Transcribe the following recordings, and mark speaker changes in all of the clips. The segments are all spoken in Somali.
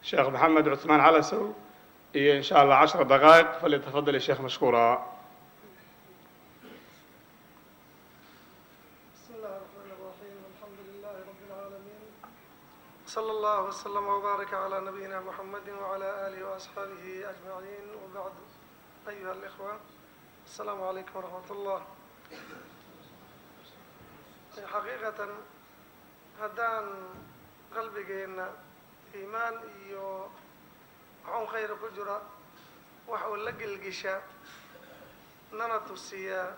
Speaker 1: Sheekh Maxamed Cuثmaan Calasow iyo in sha Allah 10 daqaa'iq. Falyatafadal sheekh mashkuura.
Speaker 2: بسم الله الرحمن الرحيم، الحمد لله رب العالمين، صلى الله وسلم وبارك على نبينا محمد وعلى آله وأصحابه أجمعين، وبعد. أيها الإخوة، السلام عليكم ورحمة الله. حقيقة haddaan qalbigeenna iimaan iyo waxun khayra ku jira, wax uu la gelgisha nana tusiyaa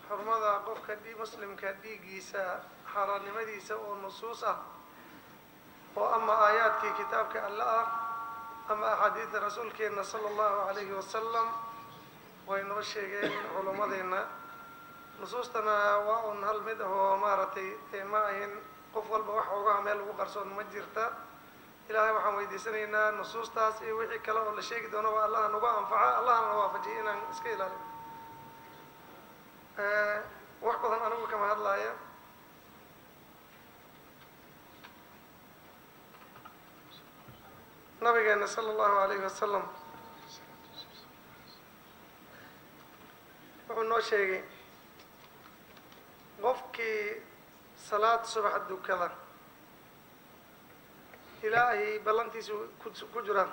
Speaker 2: xurmada qofka muslimka dhiiggiisa xaaraannimadiisa oo nusuus ah oo ama aayaadkii kitaabka alle ah ama axaadiida rasuulkeenna sala allahu calayhi wasalam way noo sheegeen culummadeenna. Nusuustana waa un hal mid ah oo maaragtay ma ahin qof walba wax oogaha meel lagu qarsoon ma jirta. Ilaahay waxaan weydiisanaynaa nusuustaas iyo wixii kale oo la sheegi doono waa Allaha nagu anfaca, Allahana na waafajiya inaan iska ilaalino. Wax badan anigu kama hadlaaya. Nabigeena sala allahu alayhi wasalam wuxuu noo sheegay qofkii salaad subax dukada Ilaahay ballantiisu ku jiraa,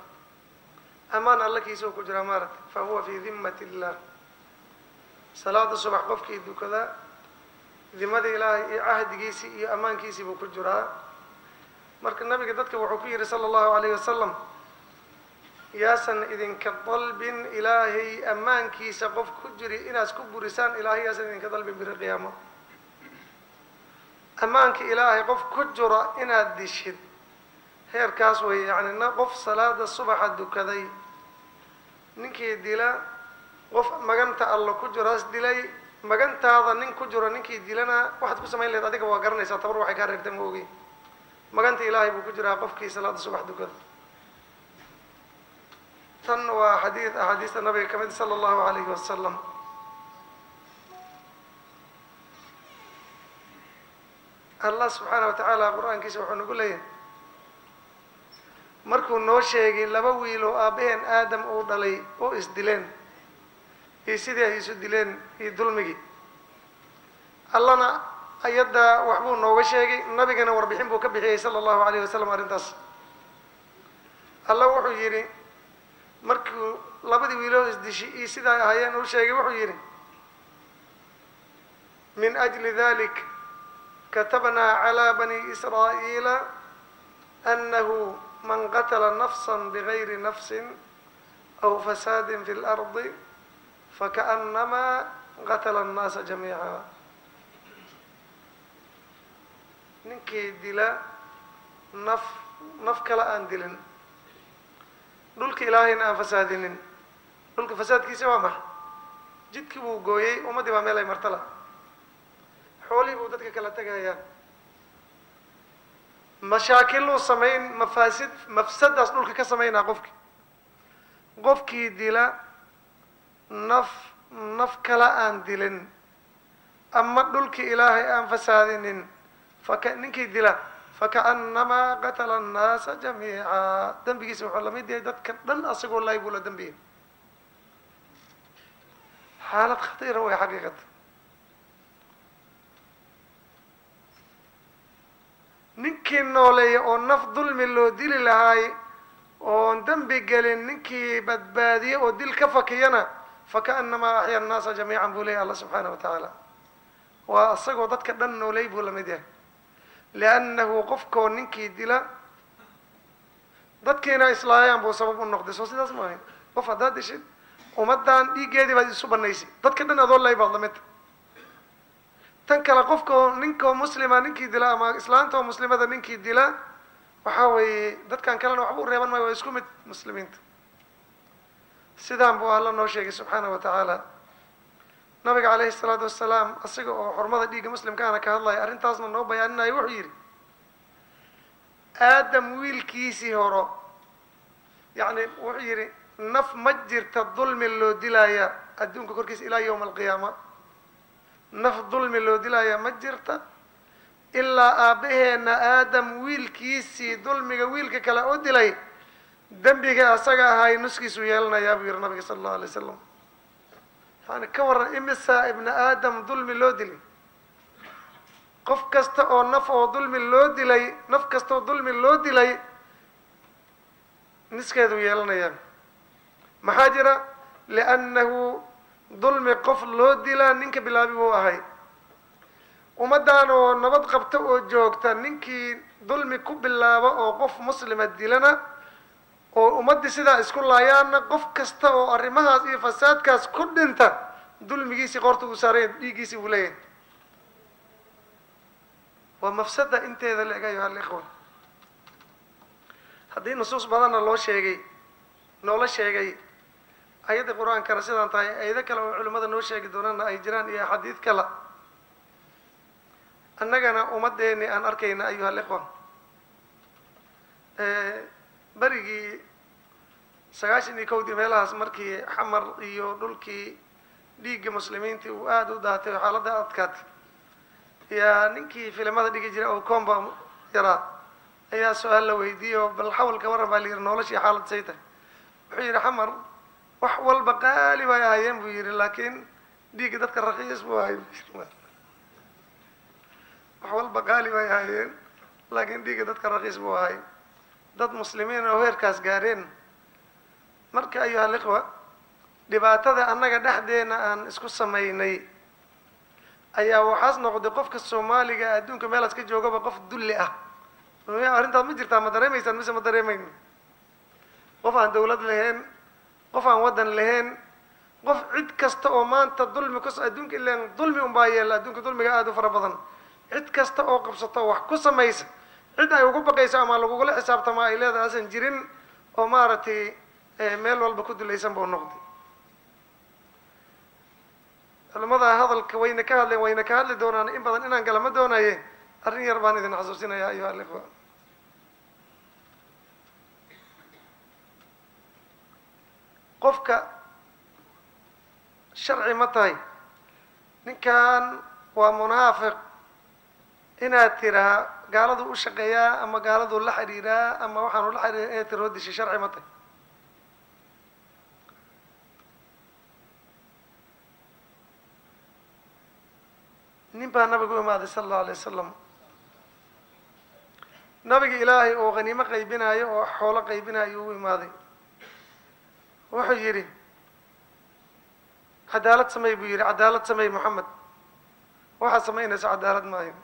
Speaker 2: amaan allakiisa ku jiraa maaragtay, fa huwa fii dimmati illah. Salaada subax qofkii dukada dimada Ilaahay iyo cahdigiisii iyo ammaankiisii buu ku jiraa. Marka nabiga dadka wuxuu ku yidhi sala allahu alayhi wasalam, yaasan idinka dalbin Ilaahay ammaankiisa qof ku jiri inaad ku burisaan, Ilaahay yaasan idinka dalbin biri qiyaamo. Ammaanka Ilaahay qof ku jira inaad dishid heerkaas wey. Yacni qof salaada subaxa dukaday ninkii dila, qof maganta Allo ku jiraas dilay, magantaada nin ku jiro ninkii dilana waxaad ku samayn lahayd adiga waa garanaysaa, tabar waxay kaa reebtay ma ogi. Maganta Ilaahay buu ku jiraa qofkii salaada subax dukada. Tan waa xadiid axaadiista nabiga ka mid sala allahu alayhi wasalam. Allah subxaana wa tacaala qur-aankiisa wuxuu nagu leeyahay markuu noo sheegay laba wiil oo aabbaheen Aadam uu dhalay oo isdileen iyo sidii ay isu dileen iyo dulmigii, Allana ayadda waxbuu nooga sheegay, nabigana warbixin buu ka bixiyey sala allahu alayh wasalam arrintaas. Alla wuxuu yidhi markuu labadii wiiloo isdishay iyo sidaa ahaayeen uu sheegay, wuxuu yidhi: min ajli dalik katabnaa calى bani israa'iila anahu man qatla nafsa bgayri nafsi aw fasaadi fi اlardi fakaأnama qatla الnaasa jamiica. Ninkii dila naf, naf kale aan dilin, dhulka Ilaahayna aan fasaadinin. Dhulka fasaadkiisa waa maxa? Jidkii buu gooyey, ummaddii baa meel ay martala, xoolihii buu dadka kala tegayaa, mashaakiluu samayn, mafaasid mafsadaas dhulka ka samaynaa. Qofkii dila naf, naf kale aan dilin ama dhulkii Ilaahay aan fasaadinin, faka ninkii dila fakaأnamaa qatala الnaasa jamiica, dembigiisa wuxuu lamid yahay dadka dhan asagoo laay buu la dembiyay. Xaalad khatiira way xaqiiqata. Ninkii nooleeya oo naf dulmi loo dili lahaay oon dembi gelin ninkii badbaadiye oo dil ka fakiyana, fakaأnamaa axya الnaasa jamiican buu leyahy Allah subxaana wa tacaala, waa isagoo dadka dhan nooley buu lamid yahay. Liannahu qofkoo ninkii dila dadkiina islaayaan buu sabab u noqday. Soo sidaas ma ahayn? Qof haddaad dishid ummaddan dhiiggeedii baad isu banaysay, dadka dhan adoo lay baad lamid. Tan kale, qofkoo ninkoo muslima ninkii dila ama islaantoo muslimada ninkii dila, waxaa weeye dadkan kalena waxba u reeban maayo, waa isku mid muslimiinta. Sidaan buu Alla noo sheegay subxaana wa tacaala. Nabiga calayhi salaatu wasalaam isaga oo xurmada dhiigga muslimkaana ka hadlaya, arrintaasna noo bayaaninayo, wuxuu yidhi Aadam wiilkiisii horo, yacni wuxuu yidhi naf ma jirta dulmi loo dilaaya adduunka korkiisa ilaa yawma alqiyaama, naf dulmi loo dilaaya ma jirta ilaa aabbaheena Aadam wiilkiisii dulmiga wiilka kale u dilay. Dembiga asaga ahaay nuskiisuu yeelanayaa buu yihi nabiga sala allahu alay wasalam. Yani ka warran imisa ibna aadam dulmi loo dilay. Qof kasta oo naf oo dulmi loo dilay, naf kasta oo dulmi loo dilay niskeeduu yeelanayaa. Maxaa jira? Liannahu dulmi qof loo dilaa ninka bilaabi buu ahay. Ummaddan oo nabad qabta oo joogta ninkii dulmi ku bilaaba oo qof muslima dilana oo ummaddii sidaa isku laayaanna, qof kasta oo arrimahaas iyo fasaadkaas ku dhinta dulmigiisii qoorta uu saaranya, dhiiggiisii uu leeyahay. Waa mafsada inteeda la eg ayuha alikhwa. Haddii nusuus badanna loo sheegay, noola sheegay ayadda qur-aankana sidaan tahay, ayado kale oo culimmada noo sheegi doonana ay jiraan iyo axaadiid kale, annagana ummaddeeni aan arkayna ayuha alikhwa. Berigii 91-dii meelahaas markii Xamar iyo dhulkii dhiigga muslimiintii uu aada u daatay oo xaaladda adkaatay, yaa ninkii filimada dhigi jiray oo comba yaraa ayaa su-aal la weydiiyey oo bal xawalka warran baa la yihi, noloshii xaalad say tahay. Wuxuu yidhi Xamar wax walba qaali bay ahaayeen buu yidhi, laakiin dhiigga dadka rakiis buu ahay. Wax walba qaali bay ahaayeen, laakiin dhiigga dadka rakiis buu ahay. Dad muslimiin oo heerkaas gaareen. Marka ayuha alikhwa, dhibaatada annaga dhexdeena aan isku samaynay ayaa waxaas noqday qofka Soomaaliga adduunka meelaas ka joogaba qof dulli ah. Arrintaas ma jirtaa? Ma dareemaysaan mise ma dareemayno? Qof aan dawlad lahayn, qof aan waddan lahayn, qof cid kasta oo maanta dulmi kus adduunka, ilaan dulmi unbaa yeela adduunka, dulmiga aada u fara badan. Cid kasta oo qabsato wax ku samaysa, cid ay ugu baqayso ama lagugula xisaabtama ay leedahay asan jirin, oo maaragtay meel walba ku dulaysan buu noqday. Culimada hadalka wayna ka hadleen, wayna ka hadli doonaan in badan, inaan galama doonaye arrin yar baan idin xasuusinaya ayuha alikhwa. Qofka sharci ma tahay ninkan waa munaafiq inaad tiraa gaaladu u shaqeeyaa ama gaaladu la xiriiraa ama waxaan ula xiriira inaad tiroo dishay, sharci ma tahay? Nin baa nabigu u imaaday sala allahu alay wasalam. Nabiga Ilaahay oo khaniimo qaybinaayo oo xoolo qaybinayo u imaaday. Wuxuu yidhi cadaalad samey buu yidhi, cadaalad samey Moxamed, waxaad samaynaysa cadaalad maayo,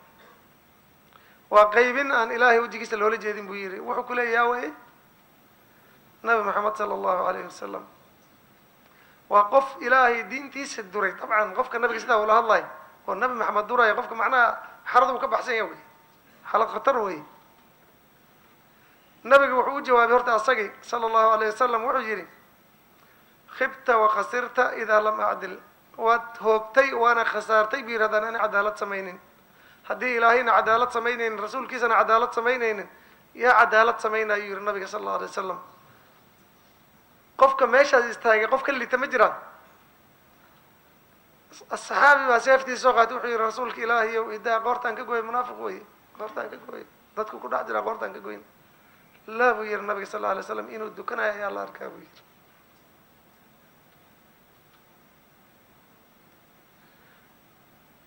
Speaker 2: waa qaybin aan Ilaahay wejigiisa loola jeedin buu yidhi. Wuxuu ku leeyaha waye Nabi Moxamed sala allahu alayhi wasalam waa qof Ilaahay diintiisa duray. Dabcan qofka nabiga sidaa ula hadlayo oo Nabi Maxamed duraya, qofka macnaha xarada uu ka baxsan yahay wey, xaalad khatar wey. Nabiga wuxuu u jawaabay horta asagii sala allahu alayh wasalam, wuxuu yidhi khibta wa khasirta idaa lam acdil, waad hoogtay waana khasaartay buu yidhi haddaan ani cadaalad samaynin. Haddii Ilaahayna cadaalad samaynaynin, rasuulkiisana cadaalad samaynaynin, yaa cadaalad samaynayu yihi nabiga sala allahu alay wasalam. Qofka meeshaas istaagay qof ka liita ma jiraan. Asaxaabi baa seeftiisa soo qaatay, wuxuu yihi rasuulka Ilaahiyow idaa qoortaan ka gooyay, munaafiq wey, qoortaan ka gooyay, dadku ku dhex jiraa, qoortaan ka goyn laa buu yihi nabiga sal alla alay slam, inuu dukanayo ayaa la arkaa buu yihi.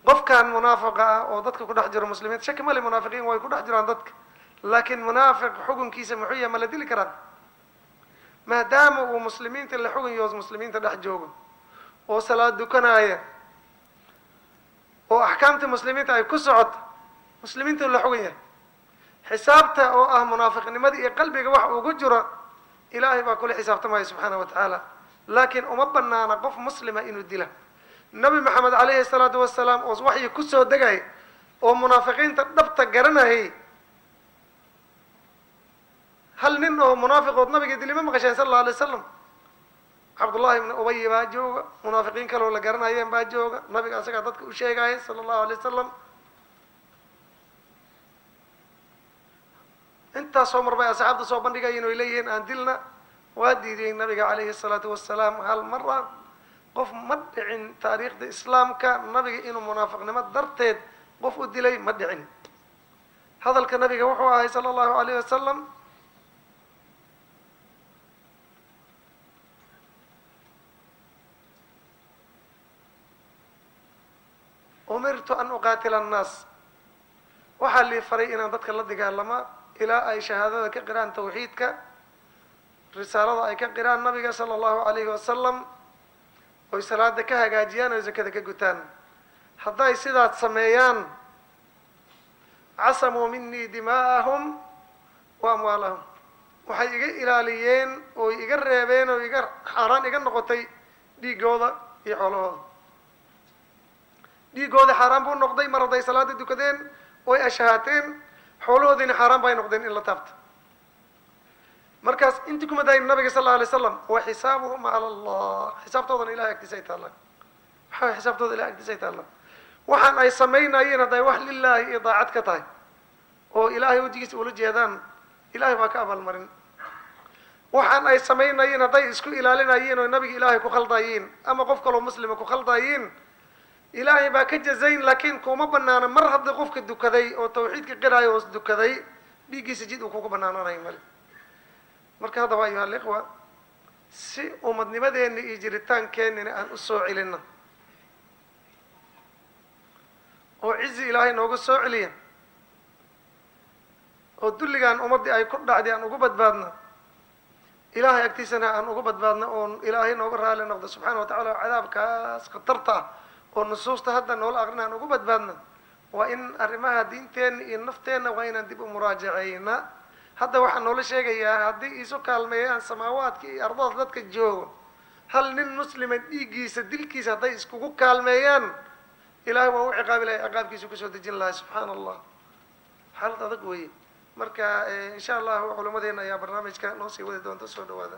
Speaker 2: Qofkan munaafiqa ah oo dadka ku dhex jiro muslimiinta, shaki male munaafiqiin way ku dhex jiraan dadka, laakiin munaafiq xukunkiisa muxuu yahay? Ma la dili karaa? Maadaama uu muslimiinta la xugun yaho, muslimiinta dhex joogo oo salaad dukanaaya oo axkaamta muslimiinta ay ku socoto, muslimiinta la xugun yahay. Xisaabta oo ah munaafiqnimada iyo qalbiga wax ugu jiro Ilaahay baa kula xisaabtamaya subxaana wa tacaala, laakiin uma banaana qof muslima inuu dila. Nabi Maxamed calayhi salaatu wasalaam oo waxyi kusoo degay oo munaafiqiinta dhabta garanayay, hal nin oo munaafiqood nabiga dili ma maqasheen sala allahu alay wasalam? Cabdullahi ibni Ubay baa jooga, munaafiqiin kaloo la garanayeen baa jooga, nabiga asagaa dadka u sheegaya sala allahu alay wasalam. Intaas soo mar bay asxaabta soo bandhigayen oy leeyihiin aan dilna, waa diidiyey nabiga calayhi salaatu wasalaam. Hal mara qof ma dhicin taariikhda islaamka nabiga inuu munaafiqnimo darteed qof u dilay, ma dhicin. Hadalka nabiga wuxuu ahay sala allahu alayh wasalam, Umirtu an uqaatila annaas, waxaa lii faray inaan dadka la dagaalama ilaa ay shahaadada ka qiraan tawxiidka, risaalada ay ka qiraan nabiga sala allahu alayhi wasalam, oy salaada ka hagaajiyaan, oy zakada ka gutaan. Hadday sidaad sameeyaan, casamuu minii dimaa'ahum wa amwaalahum, waxay iga ilaaliyeen ooy iga reebeen oo iga xaaraan iga noqotay dhiiggooda iyo xoolahooda. Dhiiggooda xaaraan buu noqday mar hadday salaada dukadeen oy ashahaateen, xoolahoodiina xaaraan bay noqdeen in la taabto. Markaas inti kuma dayin nabiga sal alla alay slam, wa xisaabuhum cala allah, xisaabtoodana ilahay agtiisa ay taallaan. Maxaa xisaabtooda ilahay agtiisa ay taallaan? Waxaan ay samaynayeen hadday wax lilaahi iyo daacad ka tahay oo ilaahay wejigiisa ula jeedaan, ilahay baa ka abaalmarin. Waxaan ay samaynayeen hadday isku ilaalinayeen oo nabiga ilaahay ku khaldayiin ama qof kaloo muslima ku khaldayiin, ilaahay baa ka jazayn. Laakiin kuma banaana mar haddii qofka dukaday oo tawxiidka qiraayo hoos dukaday, dhiiggiisa jid uu kugu banaanaanayo male. Marka haddaba, ayuha alikhwa, si umadnimadeenna iyo jiritaankeenina aan u soo celino oo cizi ilaahay nooga soo celiya oo dulligaan ummaddii ay ku dhacday aan ugu badbaadno, ilaahay agtiisana aan ugu badbaadno, oon ilaahay nooga raali noqdo subxaana wa tacala, oo cadaabkaas khatarta ah oo nusuusta hadda noola aqrina aan ugu badbaadno, waa in arrimaha diinteenna iyo nafteenna waa inaan dib u muraajaceyna. Hadda waxaa noola sheegayaa haddii isu kaalmeeyaan samaawaadka iyo ardada dadka joogo, hal nin muslima dhiiggiisa dilkiisa hadday iskugu kaalmeeyaan, ilahay waa u ciqaabi lahay, ciqaabkiisa kusoo dejin lahay. Subxaana allah, xaalad adag weeye. Marka insha allahu culimadeena ayaa barnaamijka noo sii wadi doonta. Soo dhawaada.